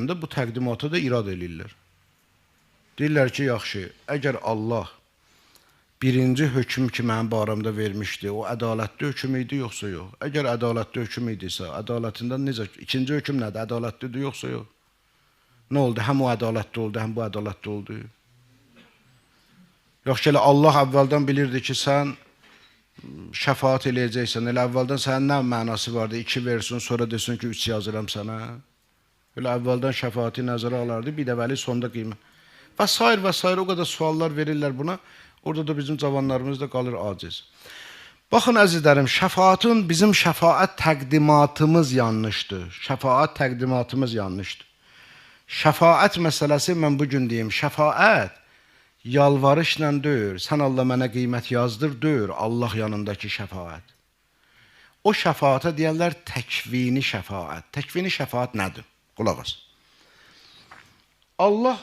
də bu təqdimata da irad eləyirlər. Deyirlər ki, yaxşı, əgər Allah birinci hökm ki mənim barəmdə vermişdi, o ədalətli hökm idi yoxsa yox? Əgər ədalətli hökm idisə, ədalətindən necə? İkinci hökm nədir? Ədalətlidir yoxsa yox? Nə oldu? Həm o ədalətli oldu, həm bu ədalətli oldu. Yox ki, elə Allah əvvəldən bilirdi ki, sən şəfaət eləyəcəksən. Elə əvvəldən sənin nə mənası vardı? 2 versin, sonra desin ki, 3 yazıram sənə. Elə əvvəldən şəfaəti nəzərə alardı, bir də vəli sonda qiymət. Və sair və sair o qədər suallar verirlər buna. Orada da bizim cavanlarımız da qalır aciz. Baxın əzizlərim, şəfaətin bizim şəfaət təqdimatımız yanlışdır. Şəfaət təqdimatımız yanlışdır. Şəfaət məsələsi mən bu gün deyim, şəfaət yalvarışla deyil, sən Allah mənə qiymət yazdır deyil, Allah yanındakı şəfaət. O şəfaətə deyərlər təkvini şəfaət. Təkvini şəfaət nədir? Qulaq as. Allah